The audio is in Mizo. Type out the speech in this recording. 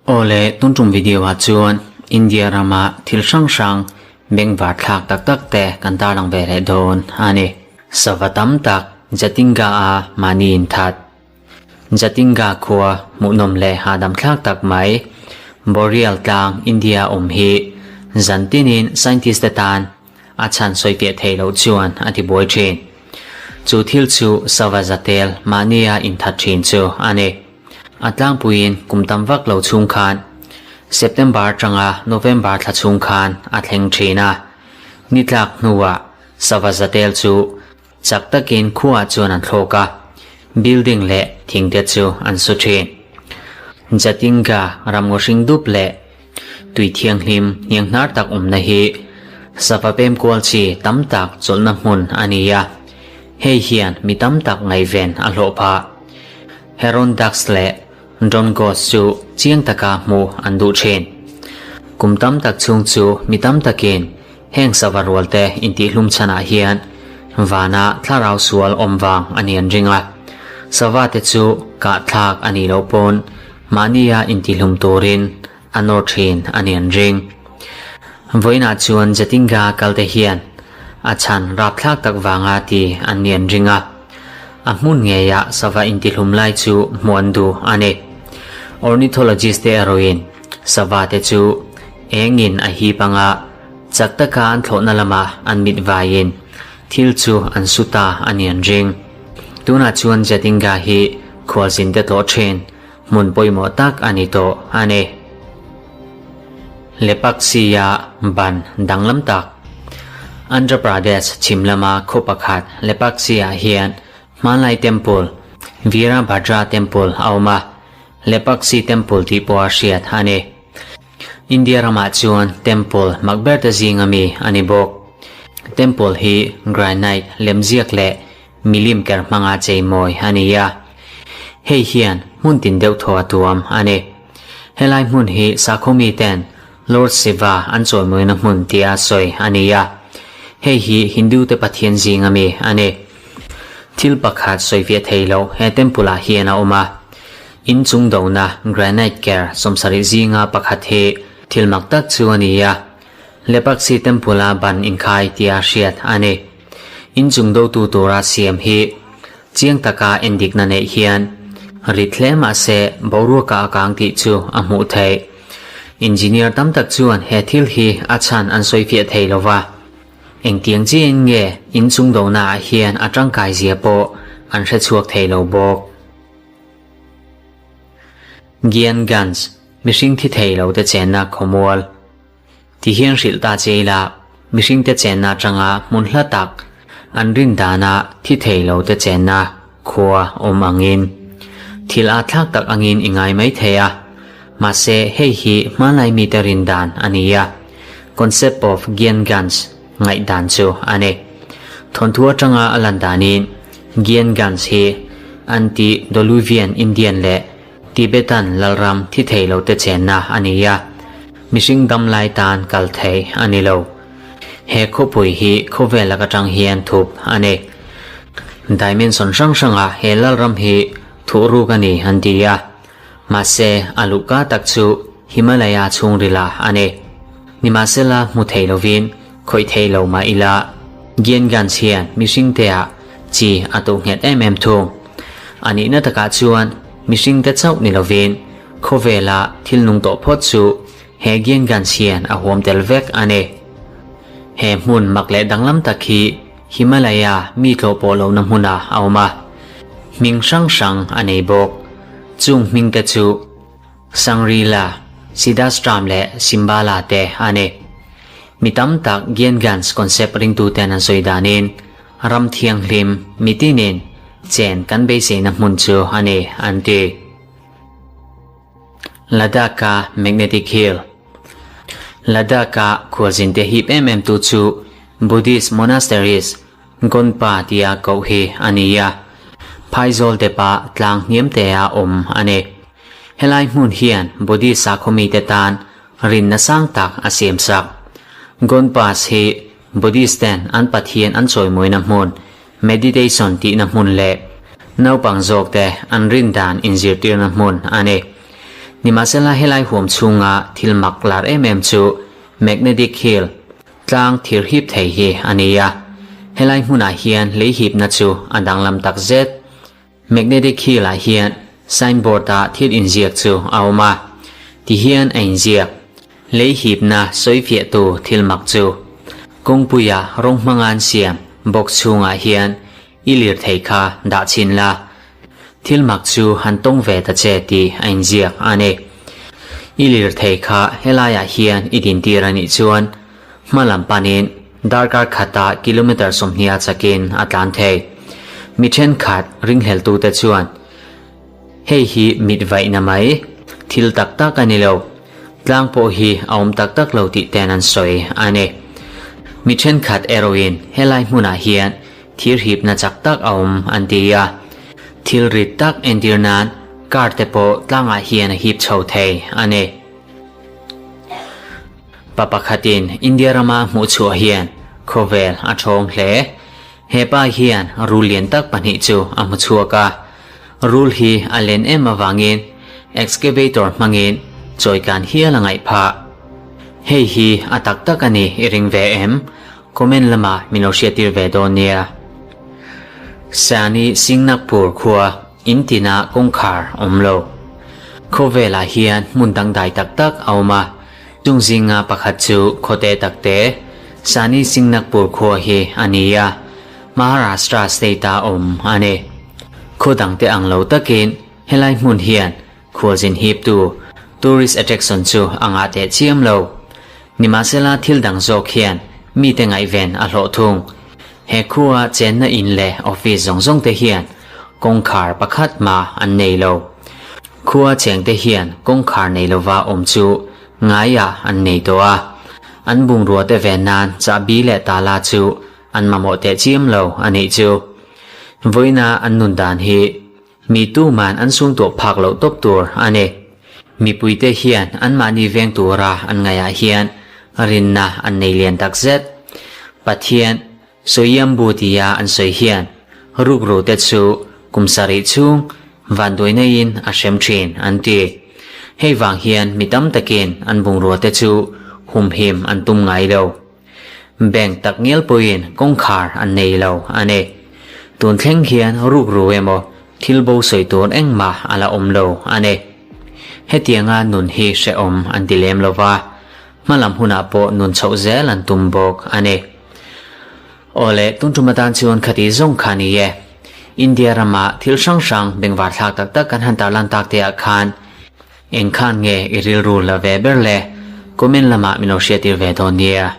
Awle tun tum video ah chuan India rama thil hrang hrang bengvar thlak tak tak te kan tarlang ve leh dawn a ni. Sava tam tak Jatinga a mahni inthat. Jatinga khua hmuhnawm leh hahdam thlak tak mai Boreal tlang India awm hi zan tinin scientist te tan a chhan sawifiah theih loh chuan a ti buai thin. Chu thil chu sava zatel mahnia inthat thin chu a ni. A tlangpuiin kum tam vak lo chhung khan September atanga November thla chhung khan a thleng thin a. Ni tlak hnuah sava zatel chu chak takin khuaah chuan an thlawk a, building leh thingte chu an su thin. Jatinga ramngaw hring dup leh tui thianghlim hnianghnar tak awmna hi sava pem kual chi tam tak chawlhna hmun a ni a, hei hian mi tam tak ngaihven a hlawh phah. Heron Ducks leh Don Ghost chu chiang taka hmuh an duh thin. Kum tam tak chhung chu mi tam takin heng sava rualte intihhlum chhanah hian vana thlarau sual awm vang a ni an ring a. Sava te chu kah thlak a nih loh pawn mahnia intihhlum turin a nawr thin a ni an ring. Vawiinah chuan Jatinga kalte hian a chhan rapthlak tak vanga ti an ni an ring a. A hmun ngeiah sava intihlum lai chu hmuh an duh a ni. Ornithologist te erawhin sava te chu engin a hip anga chak taka an thlawhna lamah an mit vaiin thil chu an su ta a ni an ring. Tunah chuan Jatinga hi khualzin te tlawh thin hmun pawimawh tak a ni tawh a ni. Lepaksia ban danglam tak. Andhra Pradesh chhim lama khaw pakhat Lepaksia hian hmanlai temple Veerabhadra Temple a awm a, Lepaksi Temple tih pawh a hriat a ni. India ramah chuan temple mak ber te zinga mi a ni bawk. Temple hi granite lemziak leh milim ker hmanga cheimawi a ni a, hei hian hmun tin deuh thaw a tuam a ni. Helai hmun hi sakhaw miten Lord Shiva an chawimawina hmun tia sawi a ni a, hei hi Hindu te pathian zinga mi a ni. Thil pakhat sawifiah thei loh he temple ah hian a awm a, in chung dona granite ker 70 zinga pakhat hi thil mak tak chu a ni a, Lepaksi temple a ban inkhai tia hriat a ni. In chung dotu tura siam hi chiang taka endikna neih hian rit hle mah se boruaka a kang tih chu a hmuh theih. Engineer tam tak chuan he thil hi a chhan an sawifiah thei lo va, engtiang chiahin nge in chung donaah hian a tangkai zia pawh an hre chhuak thei lo bawk. Gyanganj, mihring thi thei lo te chenna khawmual. Ti hian hrilh ta che ila, mihringte chenna atanga hmun hla tak an rin dana thi thei lo te chenna khua awm angin thil a thlak tak angin i ngai mai thei a. Mahse, hei hi hmanlai mite rin dan a ni a, concept of Gyanganj ngaihdan chu a ni. Thawnthu atanga a lan danin Gyanganj hi anti-Doluvian Indian leh Tibetan lalram thi thei lo te chenna a ni a, mihring dam lai tan kal theih a ni lo. He khawpui hi khawvel lak atang hian thup a ni. Dimension hrang hrangah he lalram hi thuh ruk a ni an ti a, mahse a luhka tak chu Himalaya chhungrilah a ni. Nimahsela hmu thei lovin khawih thei lo mah ila, Gyanganj hian mihringteah chi a tuh nghet em em thung. A nihna takah chuan mihringte chauh ni lovin khawvela thil nung tawh phawt chu he Gyanganj hian a huam tel vek a ni. He hmun mak leh danglam tak hi Himalaya mi tlawh pawh lohna hmunah a awm a, hming hrang hrang a nei bawk. Chung hmingte chu. Shangri-La, Siddhashram leh Shimbala te a ni. Mi tam tak Gyanganj concept ringtuten an sawi danin ram thianghlim mitinin chen kan beiseina hmun chu a ni an ti. Ladakh-a Magnetic Hill Ladakh-a khualzinte hip em em tu chu Buddhist monasteries Gonpa tia koh hi a ni a, Phaizawl depa tlang hniam te a awm a ni. Helai hmun hian Buddhist sakhaw mite tan rinna sang tak a siam sak. Gonpas hi Buddhist ten an Pathian an chawimawina hmun, meditation tihna hmun leh Naupang zawkte an rin dan inzirtirna hmun a ni. Nimahsela helai huam chhunga thil mak lar em em chu Magnetic Hill, tlang thir hip thei hi a ni a. Helai hmunah hian lei hipna chu a danglam tak zet. Magnetic Hill-ah hian signboard-a thil inziak chu a awm a, tihian a inziak. Lei hipna sawifiahtu thil mak chu kawngpuia rawng hmanga an siam box chhungah hian i lirthei kha dah chhin la, thil mak chu han tawng ve ta che tih a inziak a ni. I lirthei kha helaiah hian i dintir a nih chuan hma lam panin darkar khata kilometre 20 a chakin a tlan thei. Mi thenkhat ringhleltute chuan hei hi mit vaihna mai, thil tak tak a ni lo, tlang pawh hi a awm tak tak lo tih ten an sawi a ni. Mi thenkhat erawhin helai hmunah hian Thir hipna chak tak a awm an ti a, thil rit tak entir nan car te pawh tlangah hian a hip chho thei a ni. Pa pakhatin India rama hmuh chhuah hian khawvel a thawng hle. He pa hian rul lian tak pahnih chu a hmu chhuak a, rul hi a len em avangin excavator hmangin chawikan hial a ngaih phah. Hei hi a tak tak a ni i ring ve em? Comment lamah min lo hriattir ve dawn nia. Sani Singnakpur khua in tina kawngkhar awm lo. Khawvelah hian hmun dangdai tak tak a awm a, chung zinga pakhat chu khawte takte Sani Singnakpur khua hi a ni a, Maharashtra state-a awm a ni. Khaw dangte ang lo takin helai hmun hian Khualzin hiptu, tourist attraction, chu a ngah teh chiam lo. Nimahsela thil dang zawk hian mite ngaihven a hlawh thung. He khua chenna in leh office zawng zawng te hian kawngkhar pakhat mah an nei lo. Khua chengte hian kawngkhar nei lova awm chu ngaiah an nei tawh a. An bungrua te ven nan chahbi leh tala chu an mamawh teh chiam lo a nih chu. Vawiina an nun dan hi Mi tuman an sungtuah phak loh tawp tur a ni. Mipuite hian anmahni veng tura an ngaihah hian rinna an nei lian tak zet. Pathian Soyambu tia an sawi hian rukru te chu kum sarih chhung vanduainaiin a hrem thin an ti. Hei vang hian mi tam takin an bungrua te chu humhim an tum ngai lo. Bank tak ngial pawhin kawngkhar an nei lo a ni. Tun thleng hian rukru emaw thil bo sawi tur engmah a la awm lo a ni. Hetianga nun hi hrehawm an ti lem lo va, hmalam hunah pawh nun chhoh zel an tum bawk a ni. Awle, tun tum atan chuan khati zawng kha ni e. India rama thil hrang hrang bengvar thlak tak tak kan han tarlan tak te ah khan Eng khan nge i rilru la ve ber le? Comment lamah min lo hriattir ve dawn nia.